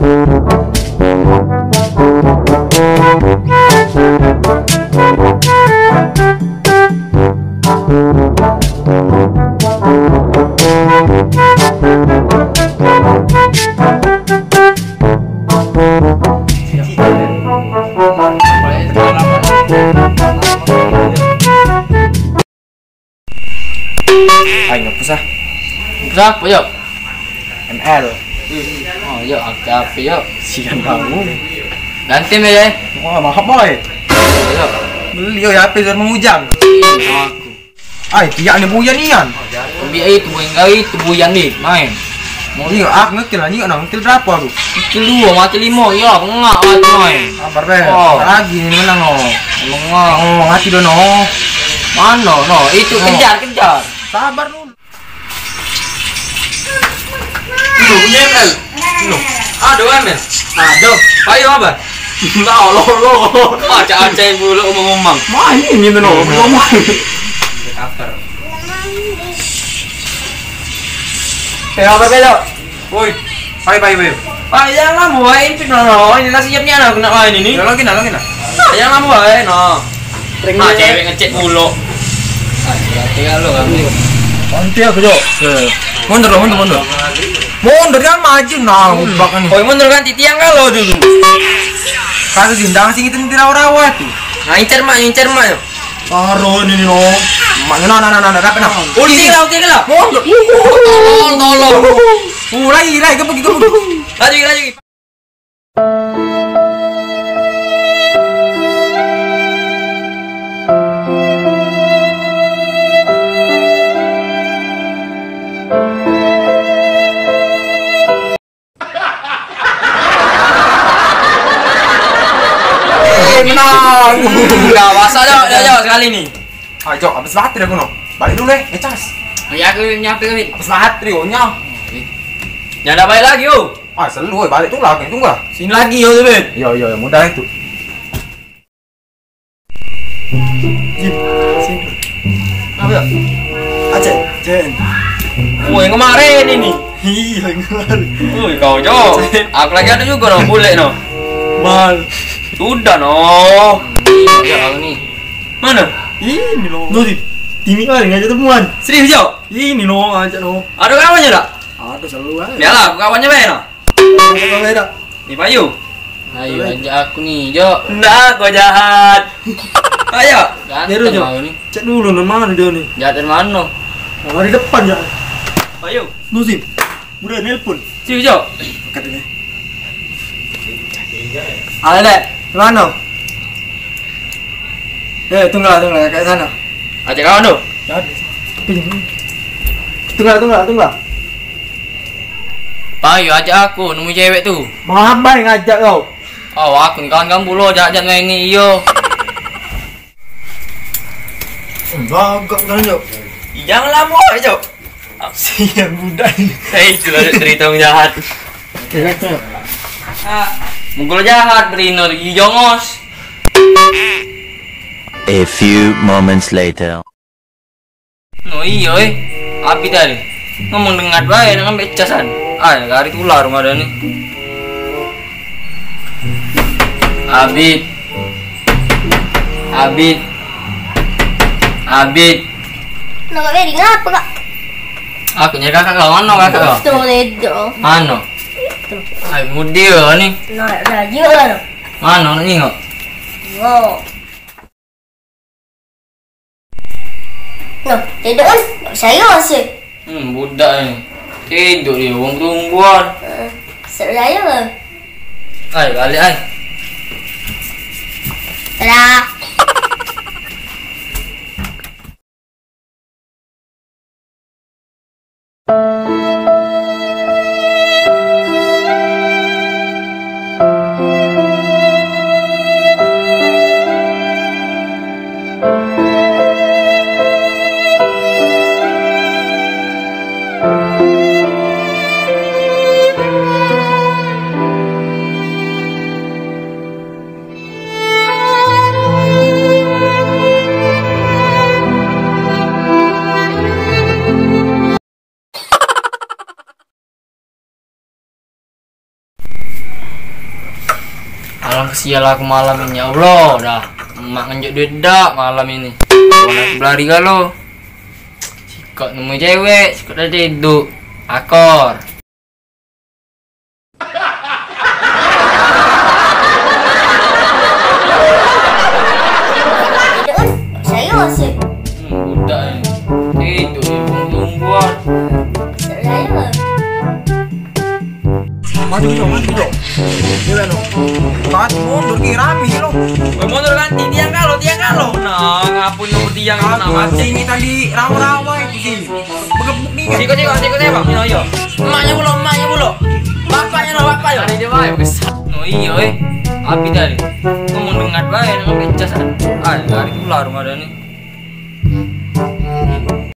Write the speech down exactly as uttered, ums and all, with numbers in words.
Ai, ngepus ah. Ngepus apo, Yok? M L. Oh, Yok, H P, Yok. Sian kamu. Ganti me, ye. Wah, mahal, boy. Yok. Beli, yo, H P dari Mang Ujang. Iyo, aku. Ai, tiak ni buyan nian. Ambil aja tu buyan kali, tu buyan ni, main. Iyo, aku ngekil lah, iyo, nang ngekil berapo tu? Ngekil duo, mati limo, yo, bengak mati main. Sabar be. Oh. Lagi ni menang, oh. Bengak. Oh, mati dah, no. Mano, no? Itu, oh, kejar, kejar. Sabar dulu. Itu, bunyi M L. Itu. Ado M L. Ado. Payu apo? Nah, lo, lo. Acak-acak pula omong-omong. Main ini, no, ngomong. Eh, apo, Belo? Woi, pai, pai, pai. Pai, jangan lamo bae, impit no, no. Ini nasi siapnya, aku nak main ini. Ya, lagi nah, lagi nah. Ah, jangan lamo bae, no. Ring ah, dia. Cewek ngecek mulu. Ah, tinggal lo, kami. Nanti aku, Cok. Mundur, mundur, mundur. Mundur, jangan maju, nah, ubak ni. Oi, mundur kan, titiang kalau tu. Kagak sindang sing itu nanti rawa-rawa tu. Nah, incer mak, incer mak. Paro ini, no. Mak, no, no, no, no, no, dapat, no. Ulti lah, ulti lah. Mundur. Tolong, tolong. Uh, lagi, lagi, gebuk, gebuk. Laju, laju. Eh, menang. Enggak, masa jawab, jawab, jawab sekali ni. Ayo, habis baterai aku no. Balik dulu eh, ngecas. Ya aku nyampe ke. Habis baterai oh nya. Ya dah balik lagi oh. Ah, selalu oi, balik tu lah, tunggu lah. Sini lagi yo tu, Beb. Yo, yo, yo, mudah itu. Jim, sini. Apa ya? Aceh, Jen. Oh, yang kemarin ini. Iya, yang kemarin. Woi, kau, Jo. Aku lagi ada juga no, bule no. Mal. Sudah no. Iya, aku ni. Mana? Ini no. Nuh, Dim. Timi kemarin ngajak temuan. Serius, Jo? Ini no, ngajak no. Ada kawannya tak? Ada selalu aja. Biarlah, aku kawannya bae no. Kawannya bae tak? Ni Bayu. Ayo, ajak aku ni, Jo. Ndak, kau jahat. Ayo. Ganteng aku ni. Cek dulu, no, mano dio ni? Jahat dari mano? Oh, dari depan, Jo. Ayo. Nusib. Udah nelpon. Sini, Jo. Angkat ini. Ada, Dek. Di mano? Eh, tunggulah, tunggulah, kat sana. Ajak kawan tu. Jadi. Tunggulah, tunggulah, tunggulah. Payu, ajak aku nemu cewek tu. Mambai ngajak kau. Oh, aku ni kawan kamu pulo, jak-jak main ni, iyo. Gagak kan, Cok? Jangan lamo ae, Cok. Sian budak ni. Eh, itu ada cerita orang jahat. Mukul jahat, Rino, di jongos. A few moments later. No iyo eh. Abit tadi ngomong dengat bae nak ambek casan. Ai, kari tular rumah dah ni. Abit. Abit. Abit. Nak Kak Ferry ngapa, Kak? Aku nyari kakak kau. Mano kakak kau? Itu, itu. Mano? Itu. Ai, mudi kau ni. Nak raja lah. Mano nak nengok? Wow. Nah, tedok kan? Tak percaya rasa. Hmm, budak ni. Tedok dia, wong tumbuhan. Eh, tak percaya lah. Ai, balik ai. Dadah. Alah, kesial aku malam ini, ya Allah, dah. Emak ngenjuk duit dak malam ini. Kawan aku belari galo. Sikok nemu cewek, sikok dah ceduk. Akor. Sayur sih. Hmm, budak ni. Itu ni, buat. Sayur. Maju dulu, maju dulu. Dia lalu. Kau mundur ke rapi lo. Kau mundur kan, tiang kalau, tiang kalau. Nah, ngapun lu tiang kalau nak mati. Sini tadi rawa-rawa itu sini. Begebuk ni kan. Siko, siko, siko, siko, Bang. Yo, yo. Emaknya pulo, emaknya pulo. Bapaknya lo, bapak yo. Ada dia bae, besar. No, iyo, eh. Api tadi. Kau mau dengar bae, nak becas kan. Ah, lari keluar rumah dia ni.